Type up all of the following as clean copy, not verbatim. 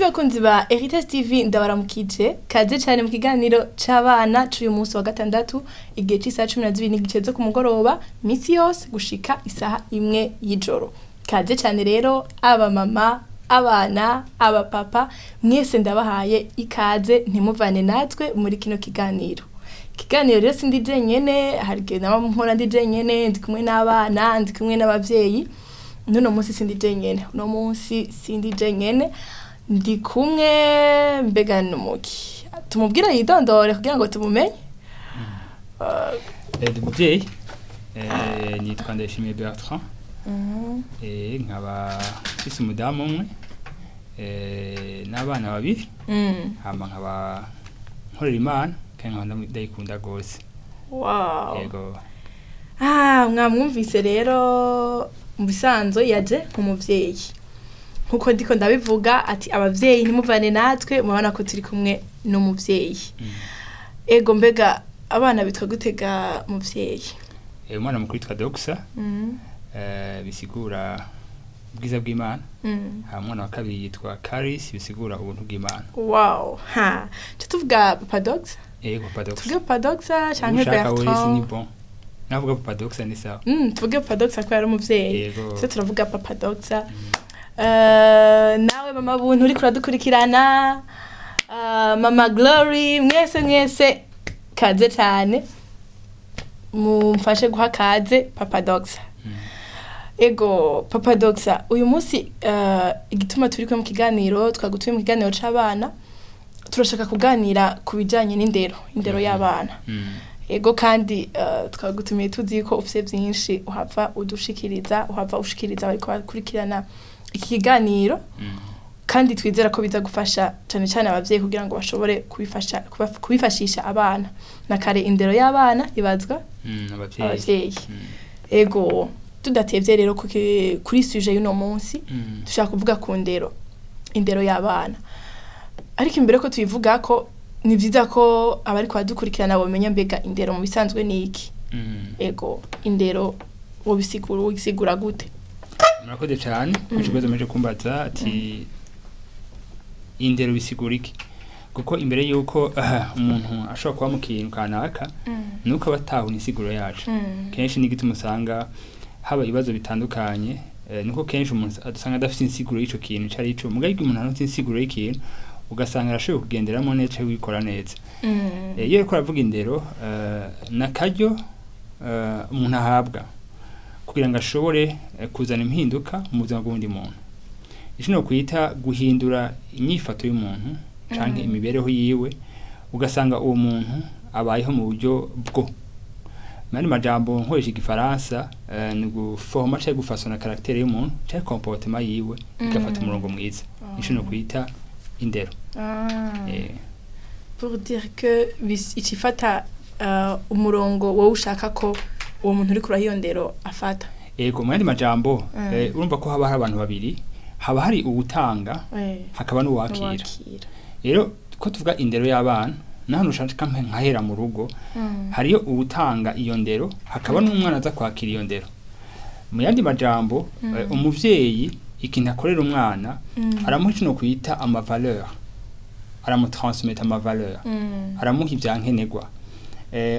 Bakunzi ba Heritage TV, ndabaramukije. Kaze cyane mu kiganiro c'abana c'uyu munsi wa gatandatu, igihe c'isaha 12:30 zo ku mugoroba, misi yose gushika isaha 1 y'ijoro. Kaze cyane rero, abamama, abana, abapapa, mwese ndabahaye ikaze. Ntimuvane natwe muri kino kiganiro. Ikiganiro rero sindi jenyene, hari igihe naba nkora ndi jenyene, ndi kumwe n'abana, ndi kumwe n'abavyeyi. N'uno munsi sindi jenyene, uno munsi sindi jenyene, ndi kumwe mbega n'umuki. Tumubwire yidondore kugira ngo tumumenye. Ndi umuvyeyi, nitwa Ndayishimiye Bertrand, nkaba mfise umudamu umwe n'abana babiri, hama nkaba nkorera Imana kandi nkaba ndayikunda gose. Yego. Ah, mwamwumvise rero. Mu bisanzwe yaje nk'umuvyeyi, nkuko ndiko ndabivuga ati abavyeyi ntimuvane natwe. Murabona ko turi kumwe n'umuvyeyi. Ego, mbega abana bitwa gutega, muvyeyi? Umwana mukuru yitwa Doxa, bisigura ubwiza bw'Imana. Hama umwana wa kabiri yitwa Caris, bisigura ubuntu bw'Imana. Wow, ha, ca tuvuga Papa Doxa? Yego, Papa Doxa. Tuvuge Papa Doxa canke Ushaka wese ni Bertrand? bon, navuga Papa Doxa ni sawa. Tuvuge Papa Doxa ko yari umuvyeyi. Yego. Se turavuga Papa Doxa. Nawe mama Buntu uriko uradukurikirana, mama Glory, mwese mwese kaze cyane, mumfashe guha kaze Papa Doxa. Ego, Papa Doxa, uyu munsi igituma turi kumwe mu kiganiro, twagutuye mu kiganiro c'abana, turashaka kuganira ku bijanye n'indero, indero y'abana. Ego, kandi twagutumiye tuzi ko ufise byinshi uhava udushikiriza, uhava ushikiriza bariko bakurikirana iki kiganiro, kandi twizera ko biza gufasha cyane cyane abavyeyi kugira ngo bashobore kubifasha kubifashisha abana. Na kare indero y'abana ibazwa abavyeyi. Abavyeyi. Ego, tudatevye rero kuri sujet y'uno munsi, dushaka kuvuga ku ndero, indero y'abana. Ariko imbere ko tubivuga ko ni vyiza ko abariko badukurikirana bomenya mbega indero mu bisanzwe ni iki. Ego, indero wobisigura, wobisigura gute? Murakoze cyane kuri ico kibazo muje kumbaza ati indero bisigura iki, kuko imbere y'uko umuntu ashobora kuba mu kintu kanaka nuko aba atahura insiguro yacu. Kenshi n'igituma usanga haba ibibazo bitandukanye, nuko kenshi umuntu usanga adafite insiguro y'ico kintu ico ari cyo. Mugabo igihe umuntu aronse insiguro y'ikintu, ugasanga arashoboye kugenderamo neza canke kubikora neza. Iyo ariko aravuga indero, n'akaryo umuntu ahabwa kugira ngo ashobore kuzana impinduka mu buzima bw'uwundi muntu, ico no kwita guhindura inyifato y'umuntu canke imibereho yiwe, ugasanga uwo muntu abayeho mu buryo bwo, mu yandi majambo nkoresha igifaransa, ni guforma canke gufasona caractère y'umuntu canke comportement yiwe igafata umurongo mwiza. Ico no kwita indero. Pour dire que icifata umurongo wowe ushaka ko uwo muntu uriko uraha iyo ndero afata. Ego, mu yandi majambo, urumva ko haba hari abantu babiri, haba hari uwutanga, hakaba n'uwakira. N'uwakira. Rero ko tuvuga indero y'abana, naho ushaka nkahera mu rugo, hariyo uwutanga iyo ndero, hakaba n'umwana aza kwakira iyo ndero. Mu yandi majambo, umuvyeyi ikintu akorera umwana, aramuha ikintu kwita ama valeur, aramutransmeta ama valeur, aramuha ivyankenerwa,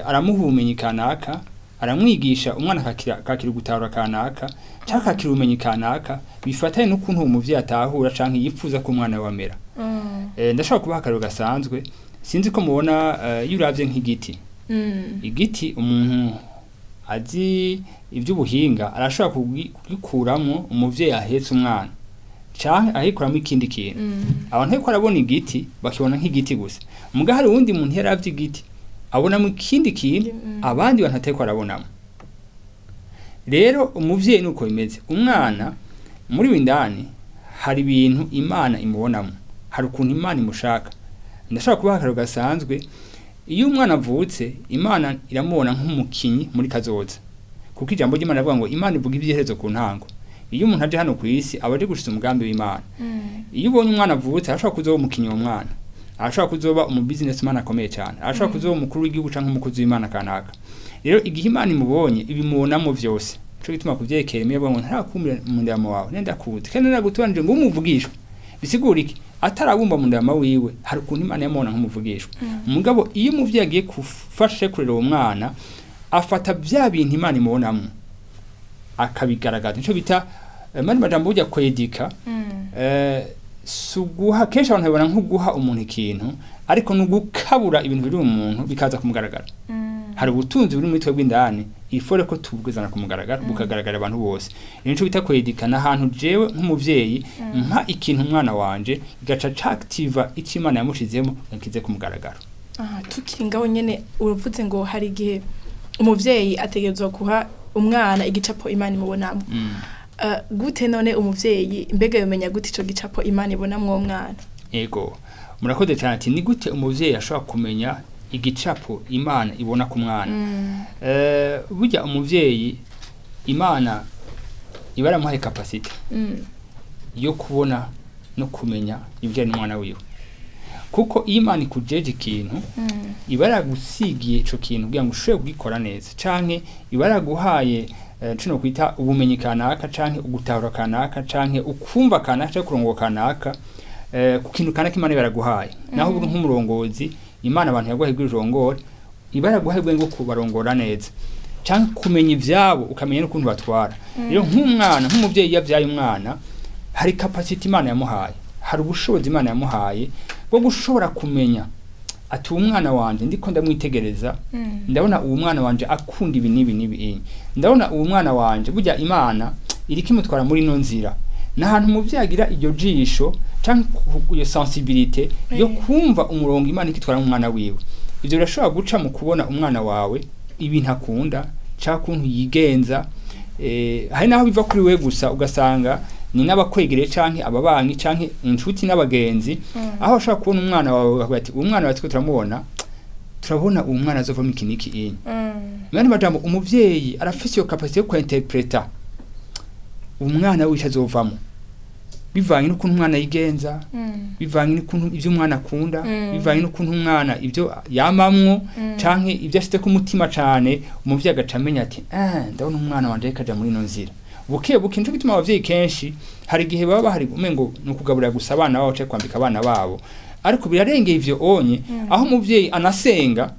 aramuha ubumenyi kanaka, aramwigisha. Umwana akakira ugutahura kanaka canke akakira ubumenyi kanaka bifatanye n'ukuntu uwo muvyeyi atahura canke yifuza ko umwana we amera. Ndashobora kubaha akarorero gasanzwe. Sinzi ko mubona, iyo uravye nk'igiti, igiti umuntu azi ivy'ubuhinga arashobora kugikuramwo umuvyeyi ahetse umwana canke ahikuramwo ikindi kintu. Abantu bariko barabona igiti bakibona nk'igiti gusa, muga hari uwundi muntu yaravye igiti abonamo ikindi kintu abandi bantu atariko arabonamo. Rero umuvyeyi nuko bimeze, umwana muri we indani hari ibintu Imana imubonamo, hari ukuntu Imana imushaka. Ndashaka kubaha akarorero gasanzwe. Iyo umwana avutse, Imana iramubona nk'umukinyi muri kazoza, kuko ijambo ry'Imana rivuga ngo Imana ivuga ivy'iherezo ku ntango. Iyo umuntu aje hano ku isi, aba aje gushitsa umugambi w'Imana. Iyo ubonye umwana avutse, arashobora kuzoba umukinyi, uwo mwana arashobora kuzoba umu businessman akomeye cyane, arashobora kuzoba umukuru w'igihugu canke umukozi w'Imana kanaka. Rero igihe Imana imubonye, ibimubonamo vyose. Nico gituma kuvyerekeye imwe ngo ntarakumira mu ndamo wawe nenda kuzi kandi naragutoranije ngo umuvugishwe. Bisigura iki? Atarabumba mu nda ya mama wiwe, hari ukuntu Imana yamubona nk'umuvugishwa. Mugabo iyo umuvyeyi agiye gufashe kurera uwo mwana, afata bya bintu Imana imubonamwo akabigaragaza. Nico bita mani majambo burya kwedika. Si uguha, kenshi abantu babibona nko guha umuntu ikintu, ariko ni ugukabura ibintu biri mu muntu bikaza kumugaragara. Hari ubutunzi buri muri twebwe indani, ifore ko tubwizana ku mugaragaro, bukagaragara abantu bose. Nico bita kwedika. Ni ahantu jewe nk'umuvyeyi mpa ikintu umwana wanje, igaca activa icyo Imana yamushizemo yakize ku mugaragaro. Aha tukiri ngaho nyene, uravuze ngo hari igihe umuvyeyi ategerezwa guha umwana igicapo Imana imubonamo. Gute none umuvyeyi mbega yomenya gute ico gicapo Imana ibonamwo uwo mwana? Ego, murakoze cyane. Ati ni gute umuvyeyi ashobora kumenya igicapo Imana ibona ku mwana? Burya umuvyeyi Imana iba yaramuhaye capacité yo kubona no kumenya ibijyanye n'umwana wiwe, kuko iyo Imana ikujeje ikintu, iba yaragusigiye ico kintu kugira ngo ushobore kugikora neza, canke iba yaraguhaye cino kwita ubumenyi kanaka, canke ugutahura kanaka, canke ukumva kanaka, canke kurongoka kanaka ku kintu kanaka Imana iba yaraguhaye. Naho ubu nk'umurongozi, Imana abantu yaguhaye ubwirongore, iba yaraguhaye ubwenge bwo kubarongora neza, canke kumenya ivyabo, ukamenya n'ukuntu batwara. Rero nk'umwana, nk'umuvyeyi iyo avyaye umwana, hari capacité Imana yamuhaye, hari ubushobozi Imana yamuhaye bwo gushobora kumenya ati uwo mwana wanje ndiko ndamwitegereza, ndabona uwo mwana wanje akunda ibi n'ibi n'ibi, ndabona uwo mwana wanje burya Imana iriko imutwara muri ino nzira. N'ahantu umuvyeyi agira iryo jisho canke iyo sensibilité yo kumva umurongo Imana ikitwara umwana wiwe. Ivyo birashobora guca mu kubona umwana wawe ibintu akunda canke ukuntu yigenza. Hari naho biva kuri we gusa, ugasanga ni n'abakwegereye canke ababanyi canke inshuti n'abagenzi, aho bashobora kubona umwana wawe bakavuga ati uwo mwana wawe turiko turamubona, turabona uwo mwana azovamo iki n'iki inye. Mu yandi majambo, umuvyeyi arafise iyo capacité yo kuinterpreta umwana wiwe ico azovamo, bivanye n'ukuntu umwana yigenza, bivanye n'ukuntu ivyo umwana akunda, bivanye n'ukuntu umwana ivyo yamamwo canke ivyo ashyize ku mutima cane. Umuvyeyi agaca amenya ati ndabona umwana wanje ariko aja muri ino nzira buke buke. Nico gituma abavyeyi kenshi hari igihe baba bahari umengo ni ukugaburira gusa abana babo canke kwambika abana babo, ariko birarengeye ivyo onye, aho umuvyeyi anasenga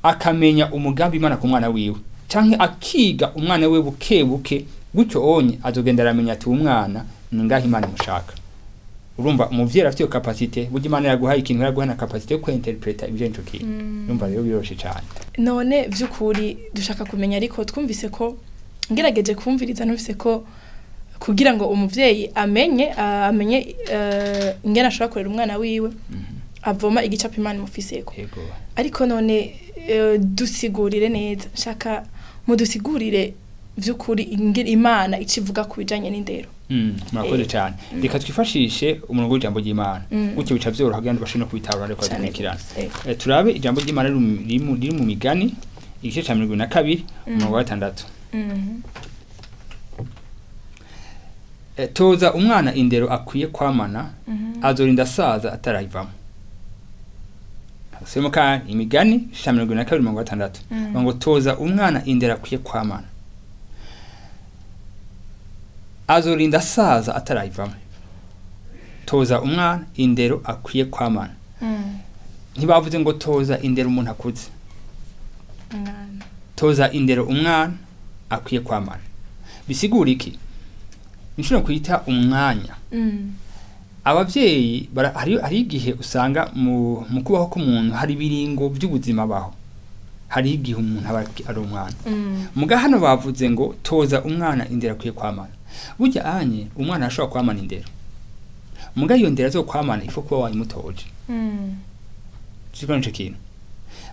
akamenya umugambi Imana ku mwana wiwe, canke akiga umwana wiwe buke buke gutyo onye, azogenda aramenya ati uwo mwana ni ngaho Imana imushaka. Urumva umuvyeyi afite iyo capacité. Burya Imana yaguhaye ikintu, yaguhaye na capacité yo kuinterpreta ibijanye n'ico kintu. Urumva rero biroroshe cane. None vy'ukuri dushaka kumenya, ariko twumvise ko, ngerageje kumviriza, numvise ko kugira ngo umuvyeyi amenye ingene ashobora kurera umwana wiwe, avoma igicapo Imana imufiseko. Yego. Ariko none dusigurire neza, nshaka mudusigurire vy'ukuri ingene Imana icivuga ku bijanye n'indero. Murakoze cyane. Reka twifashishe umurongo w'ijambo ry'Imana, gutyo bica vyoroha kugira ngo bashobore no kubitahura ariko Cane badukurikirana. gose. Turabe ijambo ry'Imana riri mu Migani, igice ca 22, umurongo wa 6. Toza umwana indero akwiye kwamana, azorinda asaza atarayivamo. Semo kandi Imigani igice ca 22, umurongo wa 6, ngo toza umwana indero akwiye kwamana, azorinda asaza atarayivamo. Toza umwana indero akwiye kwamana. Ntibavuze ngo toza indero umuntu akuze. Umwana. Toza indero umwana akwiye kwamana bisigura iki? Nshobora kwita umwanya. Abavyeyi hari igihe usanga mu kubaho k'umuntu hari ibiringo by'ubuzima baho, hari igihe umuntu aba ari umwana. Muga hano bavuze ngo toza umwana indero akwiye kwamana. Burya anye umwana arashobora kwamana indero, muga iyo ndero azokwamana ifo kuba wayimutoje. Siko nico kintu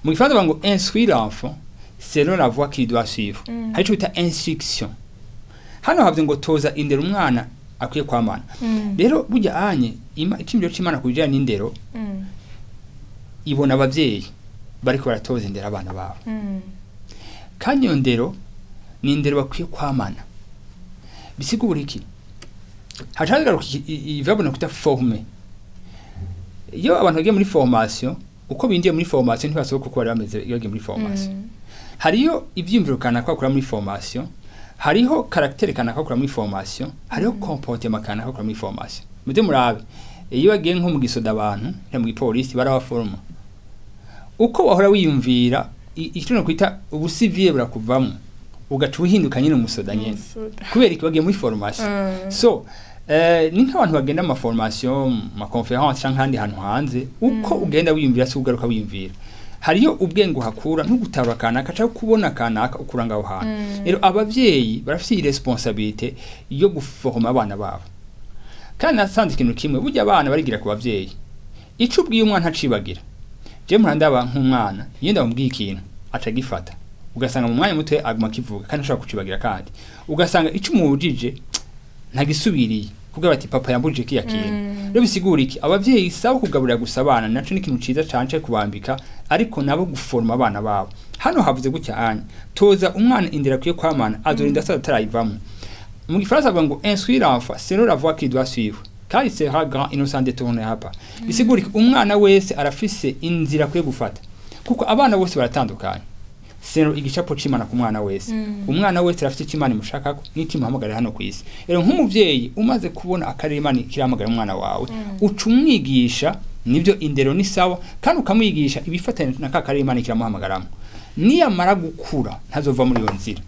mu gifaransa bavuga ngo instruire l'enfant selon la voie qu'il doit suivre. Hari ico bita instruction. Hano havuze ngo toza indero umwana akwiye kwamana. Rero burya anye iciyumviro c'Imana ku bijanye n'indero, ibona abavyeyi bariko baratoza indero abana babo, kandi iyo ndero ni indero bakwiye kwamana. Bisigura iki? Haca hagaruka ivyabona kwita former. Iyo abantu bagiye muri formation, uko binjiye muri formation ntibasohoka uko bari bameze iyo bagiye muri formation. Hariyo ivyiyumviro kanaka bakura muri formation, hariho caractère kanaka bakura muri formation, hariho comportement kanaka bakura muri formation. Muze murabe. Iyo bagiye nko mu gisoda abantu, cyangwa mu gipolisi, barabaforoma. Uko wahora wiyumvira, icyo no kwita ubusivile burakuvamo, ugaca uhinduka nyine umusoda nyene. Umusoda. Kubera iki? Bagiye muri formation. So ni nk'abantu bagenda mu maformation, mu maconférence canke ahandi hantu hanze. Uko ugenda wiyumvira si ugaruka wiyumvira. Hariyo ubwenge uhakura, ntugutabura kanaka cyangwa kubona kanaka ukura ngaho hantu. Rero abavyeyi barafite iyi responsabilité yo guforoma abana babo. Kandi nasanze ikintu kimwe, burya abana barigira ku bavyeyi. Ico ubwiye umwana ntacibagira. Je murandaba nk'umwana, iyo ndamubwiye ikintu aca agifata, ugasanga mu mwanya muto aguma akivuga kandi ashobora kucibagira. Kandi ugasanga ico umubujije ntagisubiriye, kuko bati papa yambujije kiya kintu. Rero bisigura iki? Abavyeyi saba kugaburira gusa abana, naco ni ikintu ciza cane cyo kubambika, ariko nabo guforoma abana babo. Hano havuze gutya anya: toza umwana indera akwiye kwamana, azorinda asaza atarayivamo. Mu gifaransa bavuga ngo instruire l'enfant selon la voie qu'il doit suivre, quand il sera grand, il ne s'en détournera pas. Bisigura iki? Umwana wese arafise inzira akwiye gufata, kuko abana bose baratandukanye selon igicapo c'Imana ku mwana wese. Umwana wese arafite icyo Imana imushakako n'icyo imuhamagarira hano ku isi. Rero nk'umuvyeyi umaze kubona akarere Imana kirahamagara umwana wawe, uca umwigisha. Nibyo, indero ni sawa, kandi ukamwigisha ibifatanye na ka karere Imana kiramuhamagaramo. Niyamara gukura ntazova muri iyo nzira.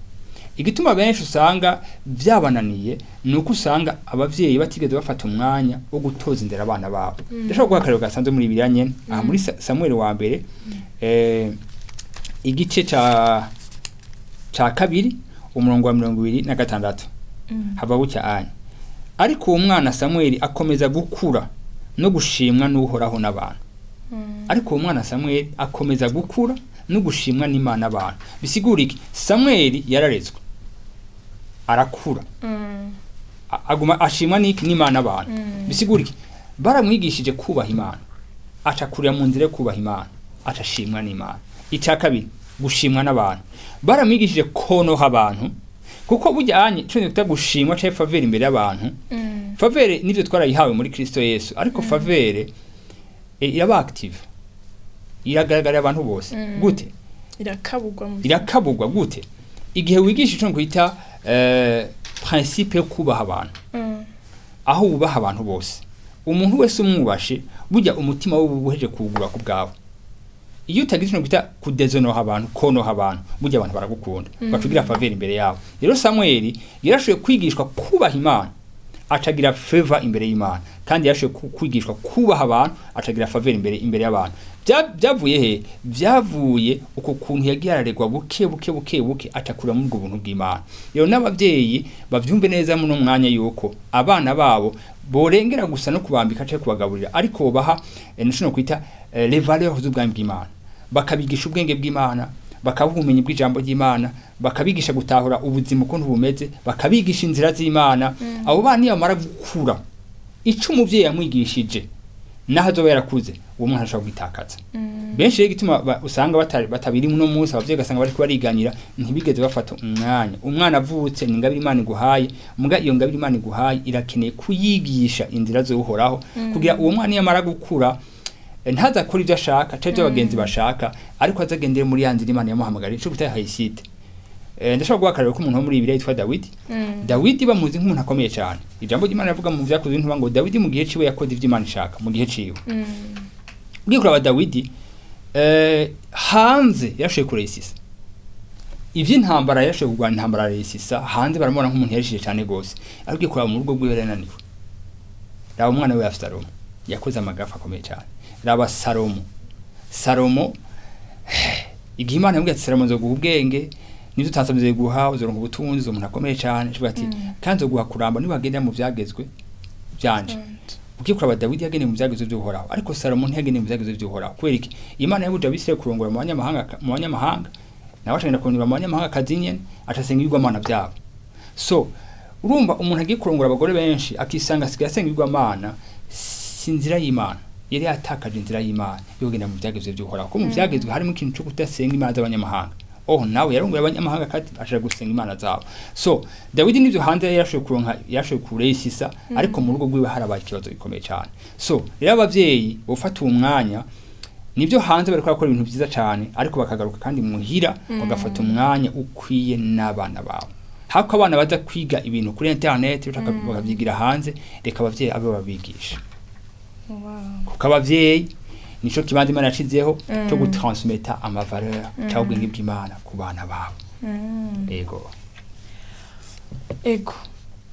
Igituma benshi usanga byabananiye ni uko usanga abavyeyi batigeze bafata umwanya wo gutoza indero abana babo. Ndashobora guha akarero gasanzwe muri Bibiliya nyene, aha muri Samuel wa mbere, igice ca 2, umurongo wa 26, hava bucya anya: ariko uwo mwana Samweli akomeza gukura no gushimwa n'Uhoraho n'abantu. Ariko uwo mwana Samweli akomeza gukura no gushimwa n'Imana abantu. Bisigura iki? Samweli yararezwe, arakura, aguma ashimwa n'iki? N'Imana abantu. Bisigura iki? Baramwigishije kubaha Imana, aca kurira mu nzira yo kubaha Imana, aca ashimwa n'Imana. Icya kabiri, gushimwa n'abantu. Baramwigishije konoha abantu, kuko burya anye ico twita gushimwa canke faveur imbere y'abantu, faveur nivyo twarayihawe muri Kristo Yesu, ariko faveur iraba active, iragaragarira abantu bose. Gute? Irakabugwa mu Irakabugwa gute? Igihe wigisha ico kwita principe yo kubaha abantu, aho wubaha abantu bose, umuntu wese umwubashe, burya umutima we ubuheje kuwugura ku bwawe. Iyo utagize ikintu bita kudéshonora abantu, konoha abantu, burya abantu baragukunda, ugaca ugira faveur imbere yabo. Rero Samweli yarashoboye kwigishwa kubaha Imana, acagira faveur imbere y'Imana. Kandi yarashoboye kwigishwa kubaha abantu, acagira faveur imbere y'abantu. Byavuye he? Byavuye uko kuntu yagiye araregwa buke buke buke buke, acakura muri ubwo buntu bw'Imana. Rero n'abavyeyi bavyumve neza muno mwanya yuko abana babo borengera gusa no kubambika canke kubagaburira, ariko bobaha nshobora kwita les valeurs z'ubwami bw'Imana, bakabigisha ubwenge bw'Imana, bakabaha ubumenyi bw'ijambo ry'Imana, bakabigisha gutahura ubuzima ukuntu bumeze, bakabigisha inzira z'Imana. Abo bana iyo bamara gukura, ico umuvyeyi yamwigishije, naho azoba yarakuze, uwo mwana ashobora kwitakaza. Benshi rero igituma usanga batabiri uno munsi, abavyeyi ugasanga bariko bariganira, ntibigeze bafata umwanya. Umwana avutse ni ingabire Imana iguhaye. Muga iyo ngabire Imana iguhaye irakeneye kuyigisha inzira z'Uhoraho, kugira uwo mwana iyo amara gukura ntaza akora ibyo ashaka canke ibyo abagenzi bashaka, ariko azagendere muri ya nzira Imana yamuhamagariye, ico bita réussite. Ndashobora guha akarorero k'umuntu wo muri Bibiliya yitwa Dawidi. Dawidi bamuzi nk'umuntu akomeye cyane. Ijambo ry'Imana rivuga mu Vyakozwe n'Intumwa ngo Dawidi mu gihe ciwe yakoze ivyo Imana ishaka mu gihe ciwe. Ugiye kuraba Dawidi, hanze yarashoboye kuresisa ivy'intambara, yarashoboye kurwana intambara aresisa, hanze baramubona nk'umuntu yarishije cyane gose. Ariko ugiye kuraba mu rugo rwiwe yarananiwe. Raba umwana we Salomo, yakoze amagafa akomeye cyane. Raba Salomo. Salomo, igihe Imana yamubwiye ati: "Salomo, nzoguha ubwenge nibyo utansabye guha, uzoronka ubutunzi, umuntu akomeye cyane," ivuga ati: "Kandi nzoguha kuramba niwagendera mu vyagezwe byanje." Ugiye kuraba, Dawidi yagendeye mu vyagezwe by'Uhoraho, ariko Salomo ntiyagendeye mu vyagezwe by'Uhoraho. Kubera iki? Imana yabuje Abisirayeli kurongora mu banyamahanga, nawe acagenda kurongora mu banyamahanga kazi nyene, acasenga ibigwamana byabo. So urumva umuntu agiye kurongora abagore benshi, akisanga asigaye asenga ibigwamana, si inzira y'Imana. Yari yatakaje inzira y'Imana yo kugenda mu vyagezwe by'Uhoraho, ko mu vyagezwe harimo ikintu cyo kudasenga imana z'abanyamahanga. Oh, nawe yarongoye abanyamahanga kandi ashaka gusenga imana zabo. So Dawidi nivyo hanze yarashoboye kuronka, yarashoboye kuresisa, ariko mu rugo rwiwe harabaye ikibazo gikomeye cyane. So rero abavyeyi bofata uwo mwanya, nibyo hanze bariko bakora ibintu vyiza cyane, ariko bakagaruka kandi muhira bagafata umwanya ukwiye n'abana babo. Hako abana baza kwiga ibintu kuri internet, bakavyigira hanze, reka abavyeyi abe babigisha. Kuko abavyeyi nico kibanza Imana yashizeho cyo gutransmeta ama valeur cyangwa ubwenge bw'Imana ku bana babo. Ego. Ego,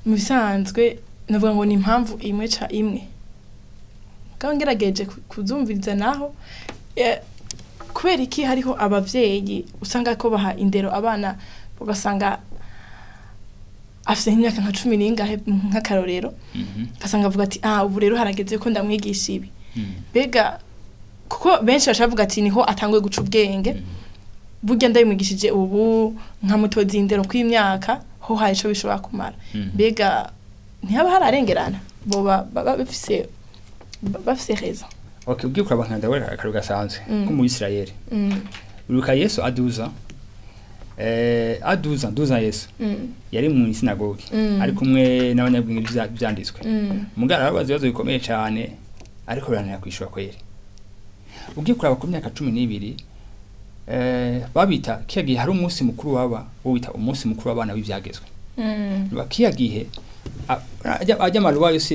mu bisanzwe navuga ngo ni impamvu imwe ca imwe, kandi ngerageje kuzumviriza naho kubera iki hariho abavyeyi usanga ko baha indero abana, ugasanga afise nk'imyaka nka 10 n'ingahe, nk'akarorero, ugasanga avuga ati: "Ah, ubu rero harageze ko ndamwigisha ibi." Mbega kuko benshi bashavuga ati niho atanguye guca ubwenge, burya ndabimwigishije ubu nkamutoza indero kw'imyaka ho hari ico bishobora kumara? Mbega ntihaba hararengerana, boba bafise raison? Okay, ugiye kuraba nka ndabona akaru gasanzwe nko mu Israel. Uribuka Yesu aduza aduza duza Yesu yari mu sinagoge ari kumwe n'abanyabwenge byanditswe. Mugara arabaza ibibazo bikomeye cyane, ariko birananira kwishura kweri. Ugiye kuraba ku myaka 12, babita kiya gihe hari umunsi mukuru waba wo wita umunsi mukuru w'abana w'ivyagezwe. Kiya gihe ajya amaruwa yose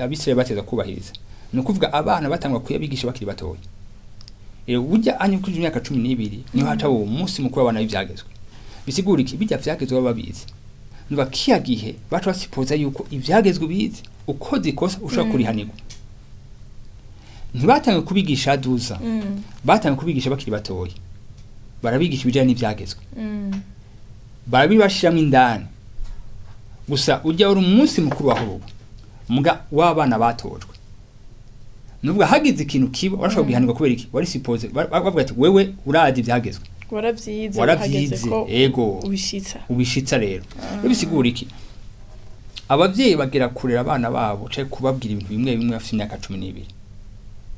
Abisirayeli bateza kubahiriza, ni ukuvuga abana batangwa kuyabigisha bakiri batoya. Burya anya kuri imyaka 12 niho haca uwo munsi mukuru w'abana w'ivyagezwe. Bisigura iki? Bijya vyagezwe baba babizi. Nuba kiya gihe baca basipoza yuko ivyagezwe ubizi, ukoze ikosa ushobora kurihanirwa. Ntibatange kubigisha duza, batange kubigisha bakiri batoya, barabigisha ibijanye n'ivyagezwe, barabibashiramwo indani. Gusa ujya uri umunsi mukuru wa hubu muga w'abana batojwe, nubwo hagize ikintu kiba warashobora guhanirwa. Kubera iki? Wari supposé bavuga ati: "Wewe urazi ivyagezwe." Waravyize. Waravyize. Hageze ko Ego. ubishitsa. Ubishitsa. Rero bisigura iki? Abavyeyi bagera kurera abana babo canke kubabwira ibintu bimwe bimwe bafite imyaka 12,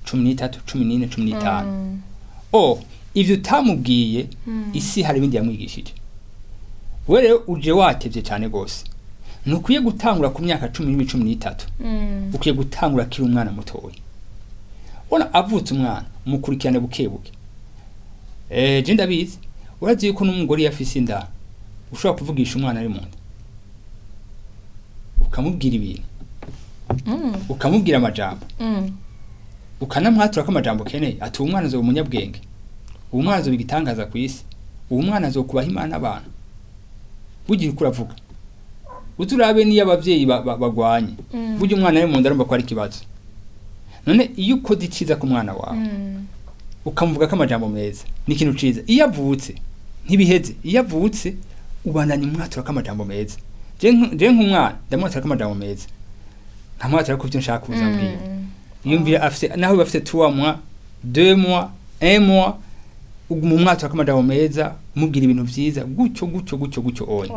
13, 14, 15. O ivyo utamubwiye, isi hari ibindi yamwigishije. We rero uje watevye cane gose. Ntukwiye gutangura ku myaka 12, 13. Ukwiye gutangura akiri umwana mutoya. Ubona avutse umwana, umukurikirane buke buke. Je ndabizi, urazi yuko n'umugore iyo afise inda ushobora kuvugisha umwana ari mu nda, ukamubwira ibintu, ukamubwira amajambo, ukanamwatura ko amajambo ukeneye, ati: "Uwo mwana azoba umunyabwenge, uwo mwana azoba igitangaza ku isi, uwo mwana azokubaha Imana." Abantu bugira uko uravuga, uzi urabe niyo abavyeyi bagwanye, burya umwana ari mu nda arumva ko ari ikibazo. None iyo ukoze iciza ku mwana wawe, ukamuvuga ko amajambo meza, ni ikintu ciza. Iyo avutse ntibiheze, iyo avutse ubandanya umwatura ko amajambo meza. Je nk'umwana ndamwatura ko amajambo meza, nkamwatura ko ivyo nshaka kuza mbwira. Yumvira afise naho bafite 3 mois, 2 mois, 1 mois, uguma umwatura ko amajambo meza, umubwira ibintu vyiza gutyo gutyo gutyo gutyo onye.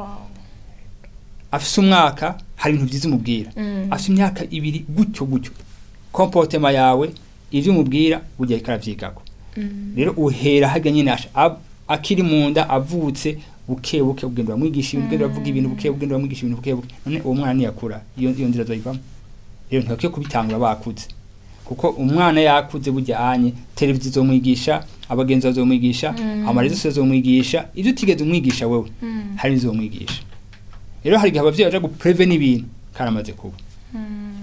Afise umwaka, hari ibintu vyiza umubwira. Afise imyaka 2, gutyo gutyo. Comportement yawe, ivyo umubwira, burya ariko aravyigako. Rero uhera harya nyene akiri mu nda, avutse, buke buke ugenda uramwigisha ibintu, ugenda uravuga ibintu buke buke, ugenda uramwigisha ibintu buke buke. None uwo mwana niyakura iyo nzira azoyivamo? Rero ntibakwiye kubitangura bakuze, kuko umwana yakuze burya anye televiziyo izomwigisha, abagenzi bazomwigisha, ama réseaux azomwigisha ivyo utigeze umwigisha wewe. Hari izomwigisha. Rero hari igihe abavyeyi baja gupreve n'ibintu karamaze kuba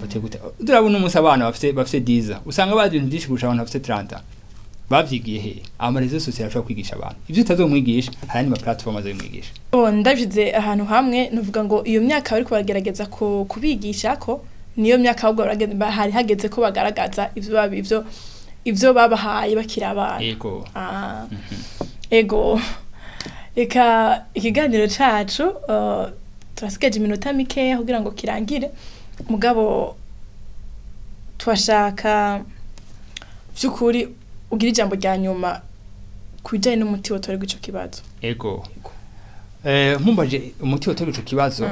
bateye gute. Turabona umunsi abana bafise 10, usanga bazi ibintu byinshi kurusha abantu bafise 30. Bavyigiye he? Ama réseaux sociaux ashobora kwigisha abantu ivyo utazomwigisha, hari andi ma platform azomwigisha. Oh, ndabyize ahantu hamwe nuvuga ngo iyo myaka bariko baragerageza kubigisha ko niyo myaka ahubwo hari hageze ko bagaragaza ivyo babahaye bakiri abana. Ego. Ah. Ego, reka ikiganiro cacu, turasigaje iminota mikeya kugira ngo kirangire, mugabo turashaka vy'ukuri ugira ijambo rya nyuma ku bijanye n'umuti wotorerwa ico kibazo. Ego, nkumbaje umuti wotorerwa ico kibazo,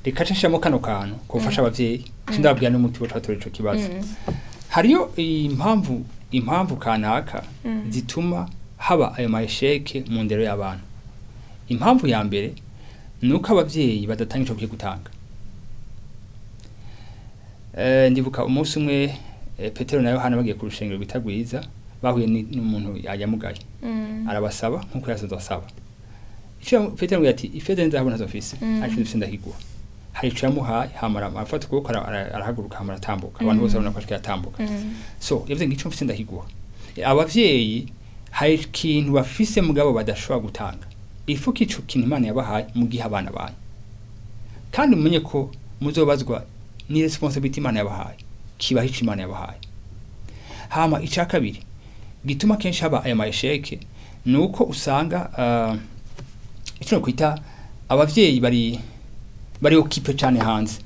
reka nce nshiramo kano kantu kofasha abavyeyi, nce ndababwira n'umuti wotorerwa ico kibazo. Hariyo impamvu kanaka zituma haba ayo ma échecs mu ndero y'abana. Impamvu ya mbere ni uko abavyeyi badatanga ico bakwiye gutanga. Ndibuka umunsi umwe, Petero na Yohana bagiye ku rushengero bita Gwiza, bahuye n'umuntu yamugaye, arabasaba nkuko yasanzwe asaba. Ico Petero amubwira ati: "Ifeza n'inzahabu ntazo mfise, ariko mfise ndakiguha." Hari ico yamuhaye, hama arafata ukuboko, arahaguruka, hama aratambuka. Abantu bose babona ko ashika yatambuka. So yavuze ngo ico mfise ndakiguha. Abavyeyi hari ikintu bafise mugabo badashobora gutanga. Ifu ko ico kintu Imana yabahaye mu gihe abana banyu, kandi mumenye ko muzobazwa ni responsibility Imana yabahaye, kibaho ico Imana yabahaye. Hama ica kabiri gituma kenshi haba aya ma échecs ni uko usanga ico kwita abavyeyi bari occupés cane hanze,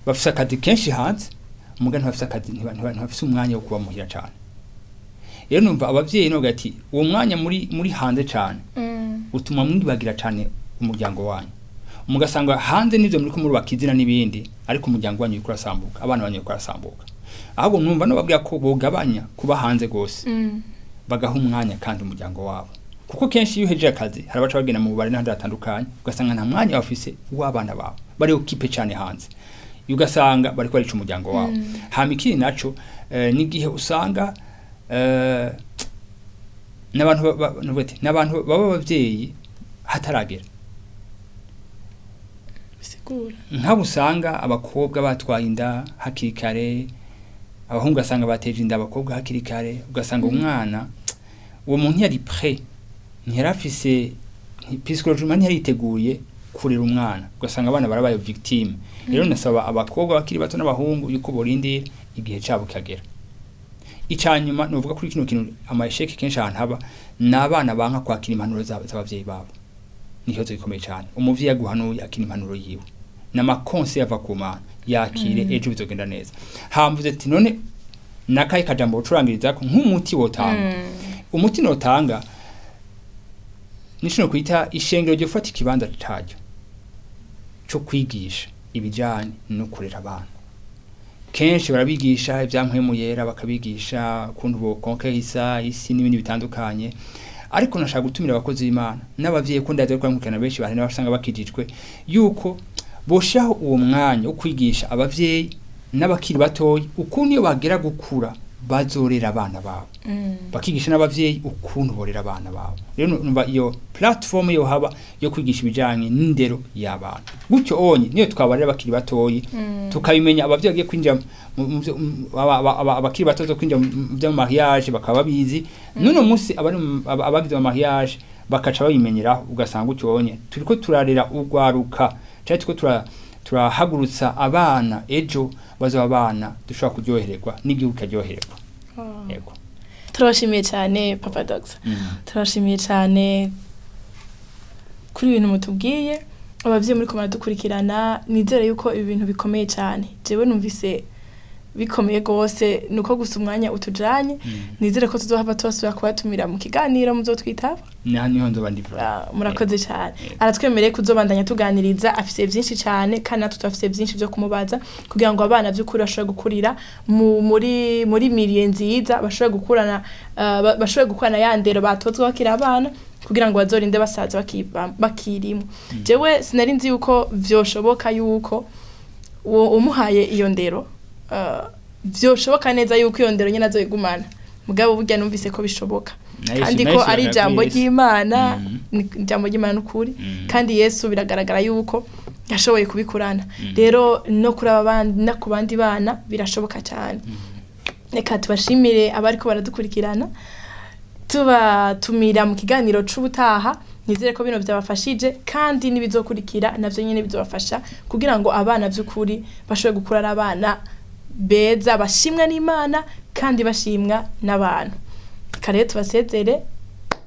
bafise akazi kenshi hanze, muga ntibafise akazi, ntibafise umwanya wo kuba muhira cane. Rero numva abavyeyi noga ati uwo mwanya muri hanze cane utuma mwibagira cane umuryango wanyu, mugasanga hanze nivyo muri ko murubaka izina n'ibindi, ariko umuryango wanyu uriko urasambuka, abana banyu bariko barasambuka. Ahubwo numva nobabwira ko bogabanya kuba hanze gose, bagaha umwanya kandi umuryango wabo, kuko kenshi iyo uhejeje akazi hari abaca bagenda mu bubari n'ahandi hatandukanye, ugasanga nta mwanya bafise w'abana babo, bari occupés cane hanze, ugasanga bariko barica umuryango wabo. Hama ikindi naco, n'igihe usanga n'abantu nuvuga ati, n'abantu baba abavyeyi hataragera. Bisigura? Nk'abo usanga abakobwa batwaye inda hakiri kare, abahungu ugasanga bateje inda abakobwa hakiri kare, ugasanga umwana uwo muntu ntiyari prêt, ntiyari afise psychologiquement, ntiyariteguye kurera umwana, ugasanga abana barabaye victime. Rero nasaba abakobwa bakiri bato n'abahungu yuko borindira igihe cabo kikagera. Icanyuma nuvuga kuri kino kintu, ama échecs kenshi ahantu haba ni abana banka kwakira impanuro z'abavyeyi babo. Ni ikibazo gikomeye cyane. Umuvyeyi aguhanuye, akira impanuro yiwe n'ama conseils ava ku Mana, yakire, ejo bizogenda neza. Hamvuze ati none nakaye kajambo ucurangirizako nk'umuti wotanga? Umuti notanga nishino kwita ishengero ryo fata ikibanza caryo co kwigisha ibijanye no kurera abana. Kenshi barabigisha ibya Mpwemu Yera, bakabigisha ukuntu bokonkehisa isi n'ibindi bitandukanye, ariko nashaka gutumira abakozi b'Imana n'abavyeyi, ko ndazi ko bankurikirana benshi bahari n'abasanga bakijijwe, yuko boshiraho uwo mwanya wo kwigisha abavyeyi n'abakiri batoyi ukuntu iyo bagera gukura bazorera abana babo, bakigisha n'abavyeyi ukuntu borera abana babo. Rero numva iyo platform yo haba yo kwigisha ibijanye n'indero y'abana gutyo onye niyo twabarera bakiri batoyi, tukabimenya abavyeyi bagiye kwinjira abakiri bato zo kwinjira mu bya mariage bakaba babizi n'uno munsi, abari abagize ama mariage bakaca babimenyeraho, ugasanga gutyo onye turiko turarera urwaruka cyangwa turiko turahagurutsa abana ejo bazoba abana dushobora kuryohererwa n'igihugu kikaryohererwa. Yego. Turabashimiye cyane, Papa Dogs. Turabashimiye cyane kuri ibintu mutubwiye. Abavyeyi muri ko muradukurikirana, nizere yuko ibi bintu bikomeye cyane. Jewe numvise bikomeye gose, nuko gusa umwanya utujanye. Nizere ko tuzohava tubasubira kubatumira mu kiganiro muzotwitaba. Niho nzoba ndi vuba. Ah, murakoze cyane. Yego. Aratwemereye kuzobandanya tuganiriza, afise byinshi cyane, kandi natwe turafise byinshi byo kumubaza kugira ngo abana by'ukuri bashobore gukurira muri milieu nziza, bashobore gukurana bashobore gukurana ya ndero batozwa bakiri abana, kugira ngo bazorinde basaza bakirimo. Jewe sinari nzi yuko vyoshoboka yuko uwo umuhaye iyo ndero, vyoshoboka neza yuko iyo ndero nyene azoyigumana, mugabo burya numvise ko bishoboka, kandi Na ko Yesu ari ijambo yaravuye Yesu. ry'Imana. Mhm. Ni ijambo ry'Imana n'ukuri. Kandi Yesu biragaragara yuko yashoboye kubikurana. Rero no kuri aba bandi no ku bandi bana birashoboka cyane. Reka tubashimire abariko baradukurikirana, tubatumira mu kiganiro c'ubutaha. Nizere ko bino byabafashije, kandi n'ibizokurikira navyo nyene bizobafasha kugira ngo abana vy'ukuri bashobore gukura ari abana beza, bashimwa n'Imana kandi bashimwa n'abantu. Reka rero tubasezere.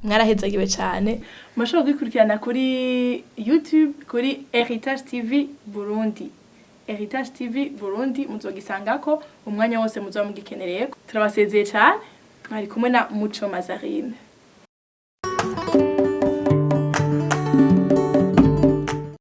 Mwarahezagiwe cyane. Murashobora kubikurikirana kuri YouTube, kuri Heritage TV Burundi. Heritage TV Burundi muzogisangako umwanya wose muzoba mugikenereye. Turabasezeye cyane. Mwari kumwe na Muco Mazarine.